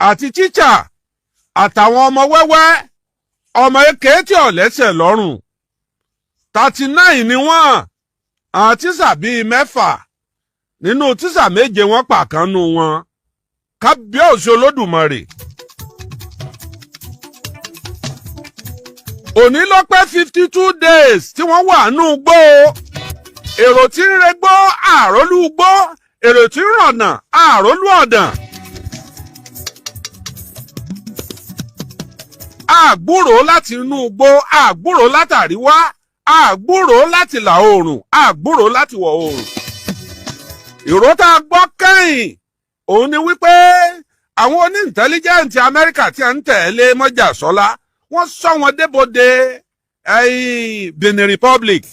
Àti tíṣà àtàwọn ọmọ wẹ́wẹ́, ọmọ èké tí ò lẹ́sẹ̀ lọ́rùn, 39 ni wọ́n. Àwọn tíṣà bíi 6 nínú tíṣà 7, wọ́n pàkánù wọn. Kábíyèsí Olódùmarè. Òní ló pé 52 days tí wọ́n wà nù gbó. Èrò tí ń regbó àrólú gbó, èrò tí ń rọ̀nà àrólú ọ̀dàn. Àgbúrò láti inú igbó, àgbúrò látàríwá, àgbúrò láti ìlà oòrùn, àgbúrò láti wọ̀ oòrùn. Ìró tá a gbọ́ kẹ́yìn òun ni wípé àwọn oní intelligence Amẹ́ríkà tí a ń tẹ̀lé Mọ́jàsọ́lá, wọ́n sọ wọn débòde Benin Republic.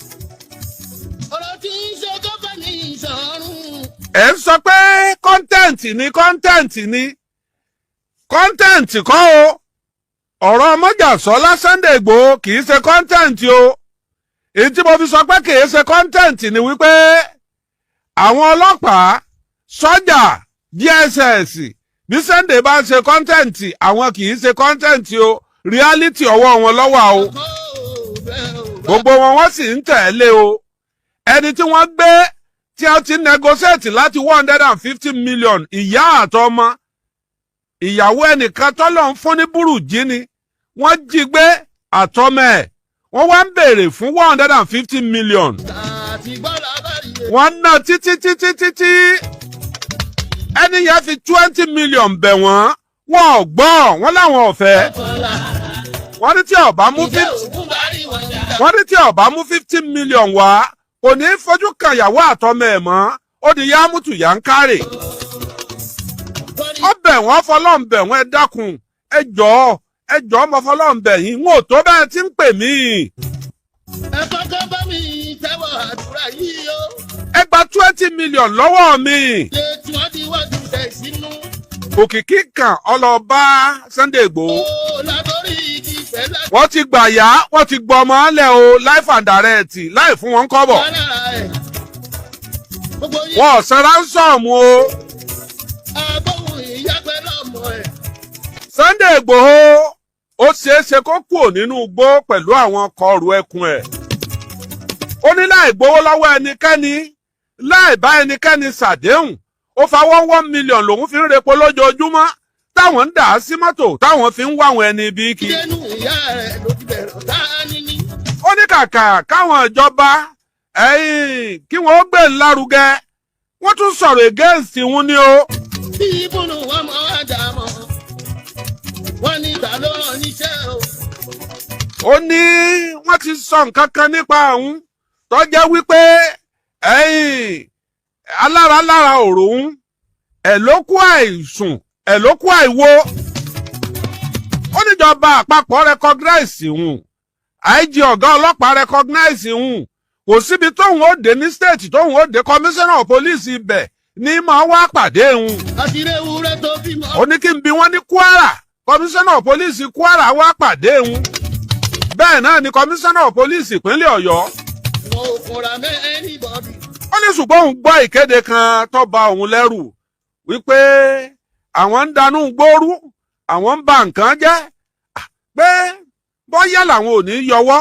Ọ̀rọ̀ tí ń ṣe kọ́fà ní ìṣọ̀rùn. Ẹ̀ ń sọ pé content ni, content ni, content kọ́ o. Ọ̀rọ̀ Mọ́jàsọ́lá Sunday Igboho kì í ṣe content o. Èyí tí mo fi sọ pé kì í ṣe content ni wípé àwọn ọlọ́pàá, sọ́jà, DSS, bí Sunday bá ń ṣe content, àwọn kì í ṣe content o. Reality ọwọ́ wọn lọ́wọ́ o. Gbogbo wọn, wọ́n sì ń tẹ̀lé o. Ẹni tí wọ́n gbé tí a ti negotiate láti 150 million, ìyá àtọmọ, ìyàwó ẹnìkan tọ́lọ̀ ń fún ní burújí ni wọ́n jí gbé àtọmọ ẹ̀, wọ́n wá ń béèrè fún 150 million. Wọ́n ná títí títí títí, ẹni yẹn fi 20 million bẹ̀ wọ́n, wọ́n ò gbọ́, wọ́n láwọn ò fẹ́. Wọ́n ní tí ó bá mú 50 million wá, kò ní í fojú kan ìyàwó àtọmọ ẹ̀ mọ́. Ó di yámútù yá ń kárè. Ó bẹ̀ wọ́n, fọlọ́n bẹ̀ wọ́n, "Ẹ dákun, ẹ jọ̀ọ́, ẹ jọ̀ọ́, mo fọlọ́n bẹ̀ yín, n ò tó bẹ́ẹ̀ tí ń pè mí. Ẹ kọ́kọ́ bá mi tẹ́wọ́ àdúrà yìí o. Ẹ gba 20 million lọ́wọ́ mi." Lè tí wọ́n ti wọ́jú tẹ̀ sínú. Òkìkí kan ọlọ́ba Sunday Igboho. Ó látọrí igi pẹ̀lú Wọ́n ti gbà yá, wọ́n ti gbọ́ ọmọ lẹ̀ o, live and direct, láì fún wọn kọ́bọ̀. Agbára ẹ̀. Gbogbo yín Wọn ò san ransom o. Agbóhùn ìyá pẹ̀lú ọmọ ẹ̀. Sunday Igboho, ó ṣeé ṣe kó kúrò nínú igbó pẹ̀lú àwọn kọrù ẹkùn ẹ̀. Ó ní láì gbowó lọ́wọ́ ẹnikẹ́ni, láì bá ẹnikẹ́ni ṣàdéhùn, ó fa 1 1 million lòun fi ń repo lójoojúmọ́, táwọn ń dà á sí mọ́tò, táwọn fi ń wá àwọn ẹni ibi kí. Dénú ìyá rẹ̀ ló ti bẹ̀rẹ̀ ọ̀tá níní. Ó ní kàkà káwọn ìjọba ẹ̀yìn kí wọ́n ó gbé lárugẹ, wọ́n tún sọ̀rọ̀ against wọn ni o. Bí ìbùnú wọn mọ àdàmọ̀. Wọ́n ní ìgbà ló rán níṣẹ́ o. Ó ní wọ́n ti sọ nǹkan kan nípa òun tó jẹ́ wípé ẹ̀yìn alára lára òròhún ẹ̀ ló kú àìsùn, ẹ̀ ló kú àìwo. Ó níjọba àpapọ̀ recognize òun, IG, ọ̀gá ọlọ́pàá recognize òun. Kò síbi tóun ó dé ní state tóun ó dé, commissioner of police ibẹ̀ ní máa wá pàdé òun. Àtìrẹ́ ewúrẹ́ tó bímọ. Ó ní kí n bi wọ́n ní Kwara, commissioner of police Kwara wá pàdé òun, bẹ́ẹ̀ náà ni commissioner of police ìpínlẹ̀ Ọ̀yọ́. Wọn ò kúnra mẹ́ anybody. Ó ní ṣùgbọ́n òun gbọ́ ìkéde kan tó bà òun lẹ́rù wípé àwọn ń danú gbóòrú, àwọn ń ba nǹkan jẹ́, pé bóyá làwọn ò ní yọwọ́,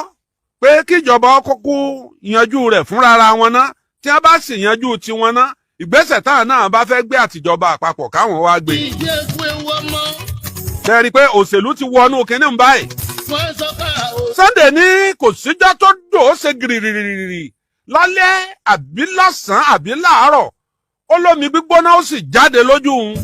pé kíjọba kúkú yanjú rẹ̀ fúnra wọn ná. Tí wọ́n bá sì yanjú tiwọn ná, ìgbésẹ̀ táwọn náà bá fẹ́ gbé àtìjọba àpapọ̀ káwọn wá gbé. Ìdí eku ewu ọmọ. Tẹ́rí pé òṣèlú ti wọnú kínní ń báyìí. Wọ́n sọ ká o. Sunday ní kò síjọ́ tó dò ó ṣe gìrìrìrì lálẹ́ àbí lọ́sàn-án àbí láàárọ̀, ó lómi gbígbóná ó sì jáde lójú òun.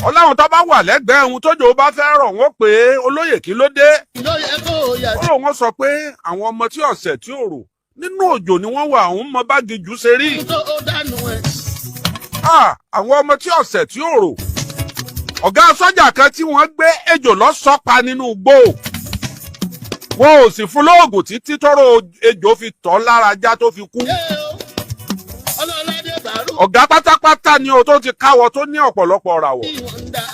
Ọláwọn tó bá wà lẹ́gbẹ̀ẹ́ òun, tójò bá fẹ́ rọ̀, wọ́n pé, "Olóyè, kí ló dé?" Ló yẹ kó o yà Ó lóun sọ pé àwọn ọmọ tí ọ̀sẹ̀ tí ò rò nínú òjò ni wọ́n wà, òun mọ bági jù ṣe rí. Tó o dànù ẹ̀. Ah, àwọn ọmọ tí ọ̀sẹ̀ tí ò rò. Ọ̀gá sọ́jà kan tí wọ́n gbé, ejò lọ́sọ̀pa nínú igbó, wọn ò sì fún lóògùn títí tọ́rọ ejò fi tọ́ lára já tó fi kú. Yé o. Ọlọ́ládé bàrú. Ọ̀gá pátápátá ni o, tó ti káwọ, tó ní ọ̀pọ̀lọpọ̀ ràwọ̀. Ìwọ̀n ń dá.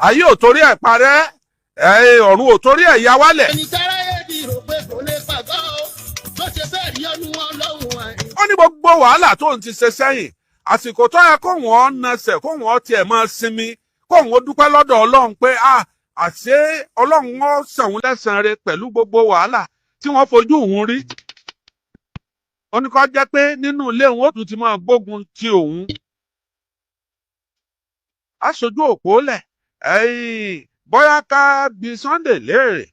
Ayé ò torí ẹ̀ parẹ́ ẹ̀, ọ̀run ò torí ẹ̀ ya wálẹ̀. Ẹni tára yé di rò pé kò lè pàgọ́ o. Tó ṣe bẹ́ẹ̀ rí ọdún wọn lọ́hùn àyìn. Ó ní gbogbo wàhálà tó ń ti ṣe sẹ́yìn, àsìkò tó yẹ kó wọ́n nasẹ̀, kó wọ́n tiẹ̀ máa sinmi. Kóun ó dúpẹ́ lọ́dọ̀ Ọlọ́run pé ah, àṣé Ọlọ́run ó san òun lẹ́san rẹ̀ pẹ̀lú gbogbo wàhálà tí wọ́n fojú òun rí. Ó ní kó jẹ́ pé nínú ilé òun ó tún ti máa gbógun ti òun. Aṣojú òpó lẹ̀ ẹ̀yìn, bóyá ká bi Sunday léèrè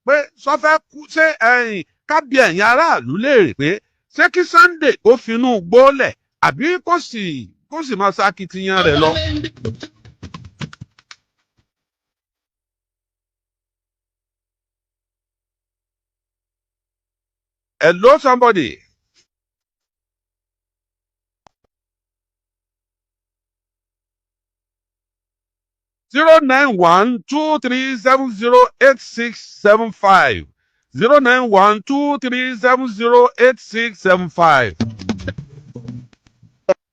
pé sọfẹ́ kú, ṣé ẹ̀yìn ká bi ẹ̀yin aráàlú léèrè pé ṣé kí Sunday kó finú gbólẹ̀ àbí kó sì máa ṣakitiyan rẹ̀ lọ. Hello, somebody. 09123708675, 09123708675.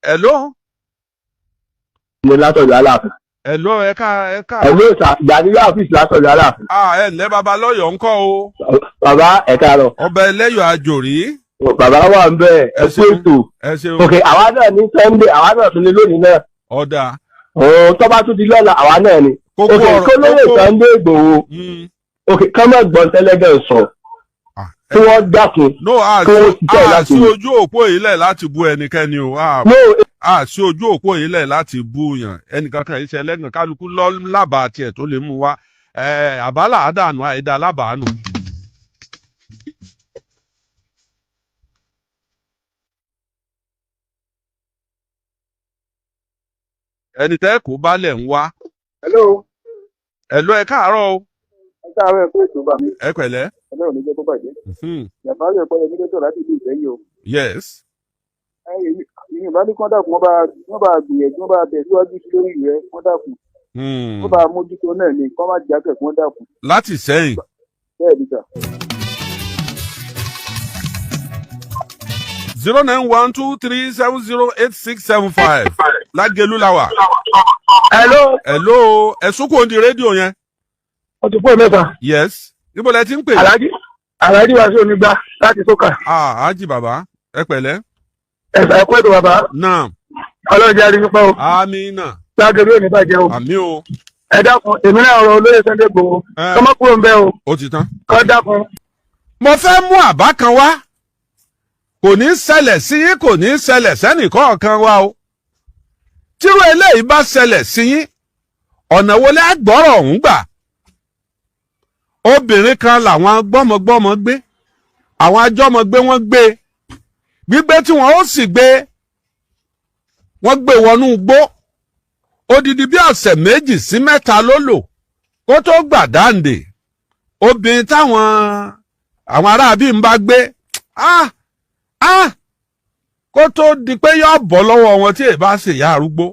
Hello. Ní látọ̀dọ̀ Aláàfin. Hello, ẹ̀ka ẹ̀ka. Ẹ̀lú ìsà Gbàdúrà ọ́fíìsì látọ̀dọ̀ Aláàfin. Ah, ẹ ǹlẹ́, baba lọ́yọ̀ọ́ ńkọ́ o? Bàbá, ẹ káàárọ̀. Ọba ẹlẹ́yọ̀ àjòrí. Bàbá wà ń bẹ̀, ẹ kú ètò. Ẹ ṣeun. Ok, àwa náà ní Sunday, àwa náà tún ní lónìí náà. Ọ̀dà. Òun tó bá tún di lọ́la, àwa náà ni. Kókó Ok, ọ̀rọ̀ kólóyè kókó. Sunday Ìgbòho. Ok, kán mọ̀ gbọ́n tẹ́lẹ́gẹ̀ sọ. Kí wọ́n dákun. No, a Kí wọ́n ṣiṣẹ́ a láti. sí ojú òpó yìí lẹ̀ láti bú ẹnikẹ́ni o. A No, a sí ojú òpó yìí lẹ̀ láti bú yàn ẹnìkankan. Iṣẹ́ ẹlẹ́gàn, kálukú lọ lábàá tiẹ̀ tó lè mú wa àbálà àdànù àìdá lábàánù. Ẹni tẹ́ kó balẹ̀ ń wá. Hello. Ẹ lọ, ẹ káàárọ̀ o. Ẹ káàárọ̀, ẹ kú ètò bá mi. Ẹ pẹ̀lẹ́. Ọlọ́run ní jẹ́ kó bàjẹ́. Yàtọ̀ ẹ̀kọ́ yẹn nígbẹ́tọ̀ láti ìlú Ìsẹ́yìn o. Ìyẹn bá ní kán dákun, wọ́n bá gbìyànjú, wọ́n bá bẹ̀ síwájú sí lórí rẹ̀, wọ́n dákun. Wọ́n bá mójútó náà ni, kán má jákè, wọ́n dákun. Láti sẹ́yìn. Bẹ́ẹ̀ ni sà. 09123708675, Lágẹ̀lú la wà. Hello. Hello, ẹ̀sùn kò ń di rédíò yẹn. Ọtún fún mẹ́ta. Yes, níbo lẹ ti ń pè? Alhaji Wàsíù Onígbà láti Sókà. Ah, ájì bàbá, ẹ pẹ̀lẹ́. Ẹ̀sà, ẹ̀kú ètò bàbá. Náà. Ọlọ́run jẹ́ àríyìn pẹ́ o. Amina. Lágẹ̀lú ò ní bàjẹ́ o. Àmín o. Ẹ dákun, èmi náà rọ olóyè Sunday Igboho. Ẹ. Kọ́mọ́ kúrò ń bẹ́ o. Ó ti tán. Kọ́ dákun. Mo fẹ́ mú àbá kan wá. Kò ní ṣẹlẹ̀ sí yín, kò ní ṣẹlẹ̀ sẹ́nìkọ̀ọ̀kan wa o. Tírú eléyìí bá ṣẹlẹ̀ sí yín, ọ̀nà wo lẹ́ gbọ́rọ̀ ọ̀hún gbà? Obìnrin kan làwọn gbọ́mọgbọ́mọ gbé, àwọn ajọ́mọgbé, wọ́n gbé. Gbígbé tí wọ́n ó sì gbé, wọ́n gbé wọnú igbó. Odidi bí ọ̀sẹ̀ 2 sí 3 ló lò kó tó gbà dáǹdè. Obìnrin táwọn àwọn aráabí ń bá gbé, ah ah, kó tó di pé yóò bọ́ lọ́wọ́ wọn tí èèbá ṣèyá arúgbó.